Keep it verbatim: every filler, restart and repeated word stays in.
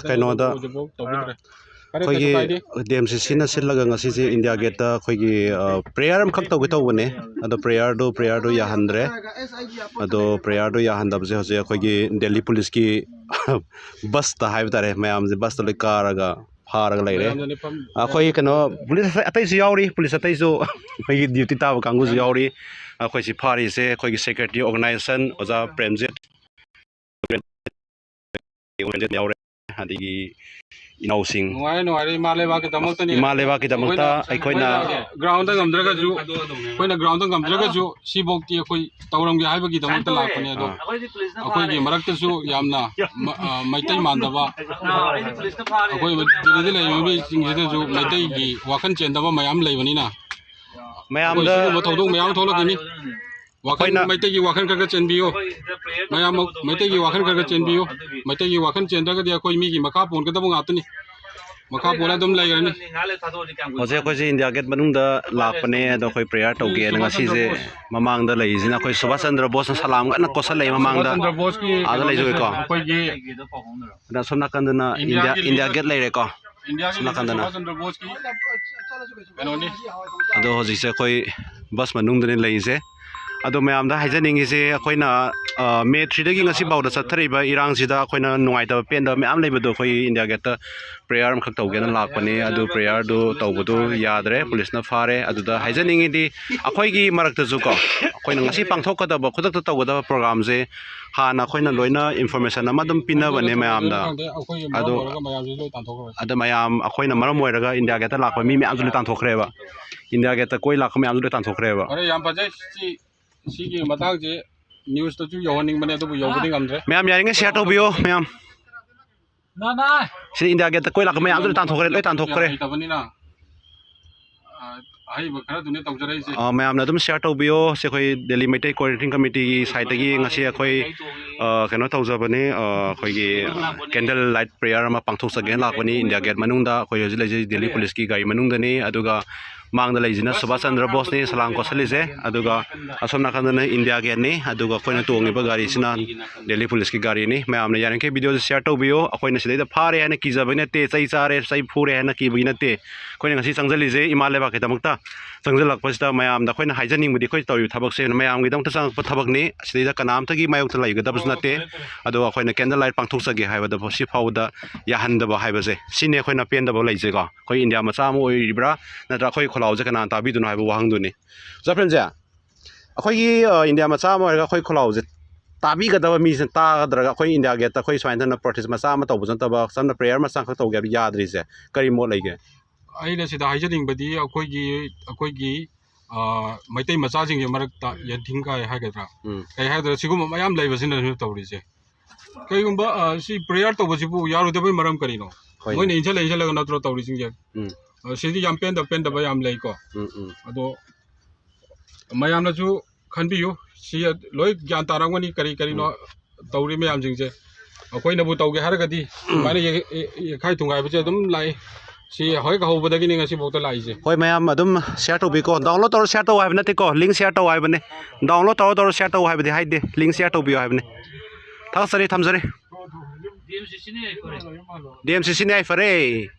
ꯀꯩꯅꯣꯗ ꯑꯩꯈꯣꯏꯒꯤ D M C ꯁꯤꯅ ꯁꯤꯜꯂꯒ ꯉꯁꯤꯁꯦ ꯏꯟꯗꯤꯌꯥ ꯒꯦꯠꯇ ꯑꯩꯈꯣꯏꯒꯤ ꯄ꯭ꯔꯦꯌꯔ ꯑꯃꯈꯛ ꯇꯧꯒꯦ ꯇꯧꯕꯅꯦ꯫ ꯑꯗꯣ ꯄ꯭ꯔꯦꯌꯔꯗꯨ ꯄ꯭ꯔꯦꯌꯔꯗꯨ ꯌꯥꯍꯟꯗ꯭ꯔꯦ꯫ ꯑꯗꯣ ꯄ꯭ꯔꯦꯌꯔꯗꯨ ꯌꯥꯍꯟꯗꯕꯁꯦ ꯍꯧꯖꯤꯛ ꯑꯩꯈꯣꯏꯒꯤ ꯗꯦꯜꯂꯤ ꯄꯨꯂꯤꯁꯀꯤ ꯕꯁꯇ ꯍꯥꯏꯕ ꯇꯥꯔꯦ, ꯃꯌꯥꯝꯁꯦ ꯕꯁꯇ ꯂꯣꯏ ꯀꯥꯔꯒ ꯐꯥꯔꯒ ꯂꯩꯔꯦ꯫ ꯑꯩꯈꯣꯏ ꯀꯩꯅꯣ ꯄꯨꯂꯤꯁ ꯑꯇꯩꯁꯨ ꯌꯥꯎꯔꯤ, ꯄꯨꯂꯤꯁ ꯑꯇꯩꯁꯨ ꯑꯩꯈꯣꯏꯒꯤ ꯗ꯭ꯌꯨꯇꯤ ꯇꯥꯕ ꯀꯥꯡꯕꯨꯁꯨ ꯌꯥꯎꯔꯤ꯫ ꯑꯩꯈꯣꯏꯁꯤ ꯐꯥꯔꯤꯁꯦ ꯑꯩꯈꯣꯏꯒꯤ ꯁꯦꯀ꯭ꯔꯦꯇꯔꯤ ꯑꯣꯔꯒꯅꯥꯏꯖꯦꯁꯟ ꯑꯣꯖꯥ ꯄ꯭ꯔꯦꯝꯖꯤꯠ ꯌꯥꯎꯔꯦ, ꯑꯗꯒꯤ ꯏꯅꯥꯎꯁꯤꯡ꯫ ꯅꯨꯡꯉꯥꯏꯔꯦ, ꯅꯨꯡꯉꯥꯏꯔꯦ꯫ ꯏꯃꯥ ꯂꯩꯕꯥꯛꯀꯤꯗꯃꯛꯇꯅꯤ꯫ ꯏꯃꯥ ꯂꯩꯕꯥꯛꯀꯤꯗꯃꯛꯇ ꯑꯩꯈꯣꯏꯅ, ꯑꯩꯈꯣꯏꯅ ꯑꯩꯈꯣꯏꯅ ꯒ꯭ꯔꯥꯎꯟꯗ ꯉꯝꯗ꯭ꯔꯒꯁꯨ, ꯑꯩꯈꯣꯏꯅ ꯒ꯭ꯔꯥꯎꯟꯗ ꯉꯝꯗ꯭ꯔꯒꯁꯨ ꯁꯤꯐꯧꯇꯤ ꯑꯩꯈꯣꯏ ꯇꯧꯔꯝꯒꯦ ꯍꯥꯏꯕꯒꯤꯗꯃꯛꯇ ꯂꯥꯛꯄꯅꯦ꯫ ꯑꯗꯣ ꯑꯥ꯫ ꯑꯩꯈꯣꯏꯒꯤ ꯃꯔꯛꯇꯁꯨ ꯌꯥꯝꯅ ꯃ-, ꯑ, ꯃꯩꯇꯩ ꯃꯥꯟꯗꯕ, ꯑꯩꯈꯣꯏ ꯗꯦꯜꯂꯤꯗ ꯂꯩꯔꯤꯕ ꯃꯤꯁꯤꯡꯁꯤꯗꯁꯨ ꯃꯩꯇꯩꯒꯤ ꯋꯥꯈꯜ ꯆꯦꯟꯗꯕ ꯃꯌꯥꯝ ꯂꯩꯕꯅꯤꯅ ꯃꯌꯥꯝꯗ ꯑꯩꯈꯣꯏ ꯁꯤꯒꯨꯝꯕ ꯊꯧꯗꯣꯛ ꯃꯌꯥꯝ ꯊꯣꯛꯂꯛꯈꯤꯅꯤ꯫ ꯋꯥꯈꯜ, ꯑꯩꯈꯣꯏꯅ ꯃꯩꯇꯩꯒꯤ ꯋꯥꯈꯜ ꯈꯔ ꯈꯔ ꯆꯦꯟꯕꯤꯌꯨ꯫ ꯃꯌꯥꯝ ꯃꯩꯇꯩꯒꯤ ꯋꯥꯈꯜ ꯈꯔ ꯈꯔ ꯆꯦꯟꯕꯤꯌꯨ꯫ ꯃꯩꯇꯩꯒꯤ ꯋꯥꯈꯜ ꯆꯦꯟꯗ꯭ꯔꯒꯗꯤ ꯑꯩꯈꯣꯏ ꯃꯤꯒꯤ ꯃꯈꯥ ꯄꯣꯟꯒꯗꯕ ꯉꯥꯛꯇꯅꯤ꯫ ꯃꯈꯥ ꯄꯣꯜꯂ ꯑꯗꯨꯝ ꯂꯩꯔꯅꯤ꯫ ꯍꯧꯖꯤꯛ ꯑꯩꯈꯣꯏꯁꯦ ꯏꯟꯗꯤꯌꯥ ꯒꯦꯠ ꯃꯅꯨꯡꯗ ꯂꯥꯛꯄꯅꯦ꯫ ꯑꯗꯣ ꯑꯩꯈꯣꯏ ꯄ꯭ꯔꯦꯌꯔ ꯇꯧꯒꯦꯅ ꯉꯁꯤꯁꯦ ꯃꯃꯥꯡꯗ ꯂꯩꯔꯤꯁꯤꯅ ꯑꯩꯈꯣꯏ ꯁꯨꯕꯥꯁ ꯆꯟꯗ꯭ꯔ ꯕꯣꯁꯅ ꯁꯂꯥꯝ ꯀꯟꯅ ꯀꯣꯠꯁꯜꯂꯛꯑꯦ ꯃꯃꯥꯡꯗ꯫ ꯁꯨꯕꯥꯁ ꯆꯟꯗ꯭ꯔ ꯕꯣꯁꯀꯤ ꯑꯥꯗ ꯂꯩꯖꯧꯏꯀꯣ꯫ ꯑꯩꯈꯣꯏꯒꯤ ꯑꯗ ꯁꯣꯝ ꯅꯥꯀꯟꯗꯅ ꯏꯟꯗꯤꯌꯥ, ꯏꯟꯗꯤꯌꯥꯒꯤ ꯏꯟꯗꯤꯌꯥ ꯒꯦꯠ ꯂꯩꯔꯦꯀꯣ꯫ ꯏꯟꯗꯤꯌꯥꯒꯤ ꯁꯣꯝ ꯅꯥꯀꯟꯗꯅ꯫ ꯁꯨꯕꯥꯁ ꯆꯟꯗ꯭ꯔ ꯕꯣꯁꯀꯤ ꯀꯩꯅꯣꯅꯤ꯫ ꯑꯗꯣ ꯍꯧꯖꯤꯛꯁꯦ ꯑꯩꯈꯣꯏ ꯕꯁ ꯃꯅꯨꯡꯗꯅꯤ ꯂꯩꯔꯤꯁꯦ꯫ ꯑꯗꯣ ꯃꯌꯥꯝꯗ ꯍꯥꯏꯖꯅꯤꯡꯉꯤꯁꯦ, ꯑꯩꯈꯣꯏꯅ, ꯑ, ꯃꯦ ꯊ꯭ꯔꯤꯗꯒꯤ ꯉꯁꯤ ꯐꯥꯎꯗ ꯆꯠꯊꯔꯤꯕ ꯏꯔꯥꯡꯁꯤꯗ ꯑꯩꯈꯣꯏꯅ ꯅꯨꯡꯉꯥꯏꯇꯕ ꯄꯦꯟꯗꯕ ꯃꯌꯥꯝ ꯂꯩꯕꯗꯣ ꯑꯩꯈꯣꯏ ꯏꯟꯗꯤꯌꯥ ꯒꯦꯠꯇ ꯄ꯭ꯔꯦꯌꯔ ꯑꯃꯈꯛ ꯇꯧꯒꯦꯅ ꯂꯥꯛꯄꯅꯤ꯫ ꯑꯗꯨ ꯄ꯭ꯔꯦꯌꯔꯗꯨ ꯇꯧꯕꯗꯨ ꯌꯥꯗ꯭ꯔꯦ, ꯄꯨꯂꯤꯁꯅ ꯐꯥꯔꯦ꯫ ꯑꯗꯨꯗ ꯍꯥꯏꯖꯅꯤꯡꯉꯤꯗꯤ ꯑꯩꯈꯣꯏꯒꯤ ꯃꯔꯛꯇꯁꯨ ꯀꯣ, ꯑꯩꯈꯣꯏꯅ ꯉꯁꯤ ꯄꯥꯡꯊꯣꯛꯀꯗꯕ, ꯈꯨꯗꯛꯇ ꯇꯧꯒꯗꯕ ꯄ꯭ꯔꯣꯒ꯭ꯔꯥꯝꯁꯦ ꯍꯥꯟꯅ ꯑꯩꯈꯣꯏꯅ ꯂꯣꯏꯅ ꯏꯟꯐꯣꯔꯃꯦꯁꯟ ꯑꯃ ꯑꯗꯨꯝ ꯄꯤꯅꯕꯅꯦ ꯃꯌꯥꯝꯗ꯫ ꯑꯩꯈꯣꯏꯒꯤ ꯃꯔꯝ ꯑꯗꯣ ꯑꯣꯏꯔꯒ ꯃꯌꯥꯝꯁꯤ ꯂꯣꯏ ꯇꯥꯟꯊꯣꯛꯈ꯭ꯔꯕꯅꯤ꯫ ꯑꯗ ꯃꯌꯥꯝ ꯑꯩꯈꯣꯏꯅ ꯃꯔꯝ ꯑꯣꯏꯔꯒ ꯏꯟꯗꯤꯌꯥ ꯒꯦꯠꯇ ꯂꯥꯛꯄ ꯃꯤ ꯃꯌꯥꯝꯁꯨ ꯂꯣꯏ ꯇꯥꯟꯊꯣꯛꯈ꯭ꯔꯦꯕ꯫ ꯏꯟꯗꯤꯌꯥ ꯒꯦꯠꯇ ꯀꯣꯏ ꯂꯥꯛꯄ ꯃꯌꯥꯝꯁꯨ ꯂꯣꯏ ꯇꯥꯟꯊꯣꯛꯈ꯭ꯔꯦꯕ꯫ ꯐꯔꯦ, ꯌꯥꯝ ꯐꯖꯩ꯫ ꯁꯤ, ꯁꯤꯒꯤ ꯃꯇꯥꯡꯁꯦ ꯅ꯭ꯌꯨꯁꯇꯁꯨ ꯌꯧꯍꯟꯅꯤꯡꯕꯅꯦ, ꯑꯗꯨꯕꯨ ꯌꯧꯕꯗꯤ ꯉꯝꯗ꯭ꯔꯦ꯫ ꯃꯌꯥꯝ ꯌꯥꯔꯤꯉꯩ ꯁꯤꯌꯥꯔ ꯇꯧꯕꯤꯌꯣ ꯃꯌꯥꯝ꯫ ꯁꯤꯗ ꯏꯟꯗꯤꯌꯥ ꯒꯦꯠꯇ ꯀꯣꯏ ꯂꯥꯛꯄ ꯃꯌꯥꯝꯁꯨ ꯂꯣꯏ ꯇꯥꯟꯊꯣꯛꯈ꯭ꯔꯦ, ꯂꯣꯏ ꯇꯥꯟꯊꯣꯛꯈ꯭ꯔꯦ꯫ ꯍꯩꯇꯕꯅꯤꯅ, ꯑ, ꯑꯍꯩꯕ ꯈꯔꯗꯨꯅꯦ ꯇꯧꯖꯔꯛꯏꯁꯦ꯫ ꯑ, ꯃꯌꯥꯝꯅ ꯑꯗꯨꯝ ꯁꯤꯌꯥꯔ ꯇꯧꯕꯤꯌꯣ꯫ ꯁꯤ ꯑꯩꯈꯣꯏ ꯗꯦꯜꯂꯤ ꯃꯩꯇꯩ ꯀꯣꯑꯣꯔꯗꯤꯅꯦꯇꯤꯡ ꯀꯃꯤꯇꯤꯒꯤ ꯁꯥꯏꯠꯇꯒꯤ ꯉꯁꯤ ꯑꯩꯈꯣꯏ, ꯑ, ꯀꯩꯅꯣ ꯇꯧꯖꯕꯅꯤ, ꯑ, ꯑꯩꯈꯣꯏꯒꯤ ꯀꯦꯟꯗꯜ ꯂꯥꯏꯠ ꯄ꯭ꯔꯦꯌꯔ ꯑꯃ ꯄꯥꯡꯊꯣꯛꯆꯒꯦꯅ ꯂꯥꯛꯄꯅꯤ ꯏꯟꯗꯤꯌꯥ ꯒꯦꯠ ꯃꯅꯨꯡꯗ꯫ ꯑꯩꯈꯣꯏ ꯍꯧꯖꯤꯛ ꯂꯩꯖꯩ ꯗꯦꯜꯂꯤ ꯄꯨꯂꯤꯁꯀꯤ ꯒꯥꯔꯤ ꯃꯅꯨꯡꯗꯅꯤ꯫ ꯑꯗꯨꯒ ꯃꯥꯡꯗ ꯂꯩꯁꯤꯅ ꯁꯨꯕꯥꯁ ꯆꯟꯗ꯭ꯔ ꯕꯣꯁꯅꯤ ꯁꯂꯥꯝ ꯀꯣꯠꯁꯜꯂꯤꯁꯦ, ꯑꯗꯨꯒ ꯑꯁꯣꯝ ꯅꯥꯀꯟꯗꯅ ꯏꯟꯗꯤꯌꯥ ꯒꯦꯠꯅꯤ, ꯑꯗꯨꯒ ꯑꯩꯈꯣꯏꯅ ꯇꯣꯡꯉꯤꯕ ꯒꯥꯔꯤꯁꯤꯅ ꯗꯦꯜꯂꯤ ꯄꯨꯂꯤꯁꯀꯤ ꯒꯥꯔꯤꯅꯤ꯫ ꯃꯌꯥꯝꯅ ꯌꯥꯔꯤꯈꯩ ꯚꯤꯗꯤꯑꯣꯁꯦ ꯁꯤꯌꯥꯔ ꯇꯧꯕꯤꯌꯨ꯫ ꯑꯩꯈꯣꯏꯅ ꯁꯤꯗꯩꯗ ꯐꯥꯔꯦ ꯍꯥꯏꯅ ꯀꯤꯖꯕꯩ ꯅꯠꯇꯦ, ꯆꯩ ꯆꯥꯔꯦ, ꯆꯩ ꯐꯨꯔꯦ ꯍꯥꯏꯅ ꯀꯤꯕꯒꯤ ꯅꯠꯇꯦ꯫ ꯑꯩꯈꯣꯏꯅ ꯉꯁꯤ ꯆꯪꯁꯤꯜꯂꯤꯁꯦ ꯏꯃꯥ ꯂꯩꯕꯥꯛꯀꯤꯗꯃꯛꯇ ꯆꯪꯁꯤꯜꯂꯛꯄꯁꯤꯗ ꯃꯌꯥꯝꯗ ꯑꯩꯈꯣꯏꯅ ꯍꯥꯏꯖꯅꯤꯡꯕꯗꯤ, ꯑꯩꯈꯣꯏ ꯇꯧꯔꯤꯕ ꯊꯕꯛꯁꯦ ꯃꯌꯥꯝꯒꯤꯗꯃꯛꯇ ꯆꯪꯉꯛꯄ ꯊꯕꯛꯅꯤ꯫ ꯁꯤꯗꯩꯗ ꯀꯅꯥꯝꯇꯒꯤ ꯃꯥꯌꯣꯛꯇ ꯂꯩꯒꯗꯕꯁꯨ ꯅꯠꯇꯦ꯫ ꯑꯗꯣ ꯑꯩꯈꯣꯏꯅ ꯀꯦꯟꯗꯜ ꯂꯥꯏꯠ ꯄꯥꯡꯊꯣꯛꯆꯒꯦ ꯍꯥꯏꯕꯗ ꯁꯤ ꯐꯥꯎꯕꯗ ꯌꯥꯍꯟꯗꯕ ꯍꯥꯏꯕꯁꯦ, ꯁꯤꯅꯤ ꯑꯩꯈꯣꯏꯅ ꯄꯦꯟꯗꯕ ꯂꯩꯖꯩꯀꯣ꯫ ꯑꯩꯈꯣꯏ ꯏꯟꯗꯤꯌꯥ ꯃꯆꯥ ꯑꯃ ꯑꯣꯏꯔꯤꯕ꯭ꯔꯥ, ꯅꯠꯇ꯭ꯔꯒ ꯑꯩꯈꯣꯏ ꯈꯣꯜꯂꯥꯎꯁꯦ ꯀꯅꯥꯅ ꯇꯥꯕꯤꯗꯣꯏꯅꯣ ꯍꯥꯏꯕ ꯋꯥꯍꯪꯗꯨꯅꯤ꯫ ꯑꯣꯖꯥ ꯐ꯭ꯔꯦꯝꯁꯦ, ꯑꯩꯈꯣꯏꯒꯤ, ꯑ, ꯏꯟꯗꯤꯌꯥ ꯃꯆꯥ ꯑꯃ ꯑꯣꯏꯔꯒ ꯑꯩꯈꯣꯏ ꯈꯣꯜꯂꯥꯎꯁꯦ ꯇꯥꯕꯤꯒꯗꯕ ꯃꯤꯁꯤꯅ ꯇꯥꯒꯗ꯭ꯔꯒ, ꯑꯩꯈꯣꯏ ꯏꯟꯗꯤꯌꯥ ꯒꯦꯠꯇ ꯑꯩꯈꯣꯏ ꯁꯨꯃꯥꯏꯅ ꯇꯧꯅ ꯄ꯭ꯔꯣꯇꯦꯁ ꯃꯆꯥ ꯑꯃ ꯇꯧꯕꯁꯨ ꯅꯠꯇꯕ, ꯆꯝꯅ ꯄ꯭ꯔꯦꯌꯔ ꯃꯆꯥ ꯈꯛ ꯇꯧꯒꯦ ꯍꯥꯏꯕ ꯌꯥꯗ꯭ꯔꯤꯁꯦ ꯀꯔꯤ ꯃꯣꯠ ꯂꯩꯒꯦ? ꯑꯩꯅ ꯁꯤꯗ ꯍꯥꯏꯖꯅꯤꯡꯕꯗꯤ ꯑꯩꯈꯣꯏꯒꯤ, ꯑꯩꯈꯣꯏꯒꯤ, ꯑ, ꯃꯩꯇꯩ ꯃꯆꯥꯁꯤꯡꯒꯤ ꯃꯔꯛꯇ ꯌꯦꯟꯊꯤꯡꯈꯥꯏ ꯍꯥꯏꯒꯗ꯭ꯔꯥ, ꯎꯝ꯫ ꯀꯩ ꯍꯥꯏꯒꯗ꯭ꯔꯥ, ꯁꯤꯒꯨꯝꯕ ꯃꯌꯥꯝ ꯂꯩꯕꯁꯤꯅꯁꯨ ꯇꯧꯔꯤꯁꯦ꯫ ꯀꯩꯒꯨꯝꯕ, ꯑ, ꯁꯤ ꯄ꯭ꯔꯦꯌꯔ ꯇꯧꯕꯁꯤꯕꯨ ꯌꯥꯔꯣꯏꯗꯕꯩ ꯃꯔꯝ ꯀꯔꯤꯅꯣ? ꯍꯣꯏꯅꯦ꯫ ꯃꯣꯏꯅ ꯏꯟꯁꯤꯜꯂ ꯏꯟꯁꯤꯜꯂꯒ ꯅꯠꯇ꯭ꯔꯣ ꯇꯧꯔꯤꯁꯤꯡꯁꯦ? ꯎꯝ꯫ ꯑ, ꯁꯤꯗꯤ ꯌꯥꯝ ꯄꯦꯟꯗꯕ ꯄꯦꯟꯗꯕ ꯌꯥꯝ ꯂꯩꯀꯣ꯫ ꯎꯝ, ꯎꯝ꯫ ꯑꯗꯣ ꯃꯌꯥꯝꯅꯁꯨ ꯈꯟꯕꯤꯌꯨ, ꯁꯤ ꯂꯣꯏ ꯒ꯭ꯌꯥꯟ ꯇꯥꯔꯝꯒꯅꯤ ꯀꯔꯤ ꯀꯔꯤꯅꯣ ꯎꯝ꯫ ꯇꯧꯔꯤ ꯃꯌꯥꯝꯁꯤꯡꯁꯦ꯫ ꯑꯩꯈꯣꯏꯅꯕꯨ ꯇꯧꯒꯦ ꯍꯥꯏꯔꯒꯗꯤ ꯁꯨꯃꯥꯏꯅ ꯌꯦ-, ꯌꯦ-, ꯌꯦꯛꯈꯥꯏ ꯊꯨꯡꯒꯥꯏꯕꯁꯦ ꯑꯗꯨꯝ ꯂꯥꯛꯏ꯫ ꯁꯤ ꯍꯦꯛ ꯍꯧꯕꯗꯒꯤꯅꯤ ꯉꯁꯤꯐꯥꯎꯗ ꯂꯥꯛꯏꯁꯦ꯫ ꯍꯣꯏ, ꯃꯌꯥꯝ ꯑꯗꯨꯝ ꯁꯤꯌꯥꯔ ꯇꯧꯕꯤꯀꯣ꯫ ꯗꯥꯎꯟꯂꯣꯗ ꯇꯧꯔ ꯁꯤꯌꯥꯔ ꯇꯧ ꯍꯥꯏꯕ ꯅꯠꯇꯦꯀꯣ, ꯂꯤꯡ ꯁꯤꯌꯥꯔ ꯇꯧ ꯍꯥꯏꯕꯅꯦ꯫ ꯗꯥꯎꯟꯂꯣꯗ ꯇꯧꯔ ꯇꯧꯔ ꯁꯤꯌꯥꯔ ꯇꯧ ꯍꯥꯏꯕꯗꯤ ꯍꯥꯏꯗꯦ, ꯂꯤꯡ ꯁꯤꯌꯥꯔ ꯇꯧꯕꯤꯌꯨ ꯍꯥꯏꯕꯅꯦ꯫ ꯊꯥꯒꯠꯆꯔꯤ, ꯊꯝꯖꯔꯤ꯫ ꯗꯤ ꯑꯦꯝ ꯁꯤ ꯁꯤꯅ ꯌꯥꯏꯐꯔꯦ꯫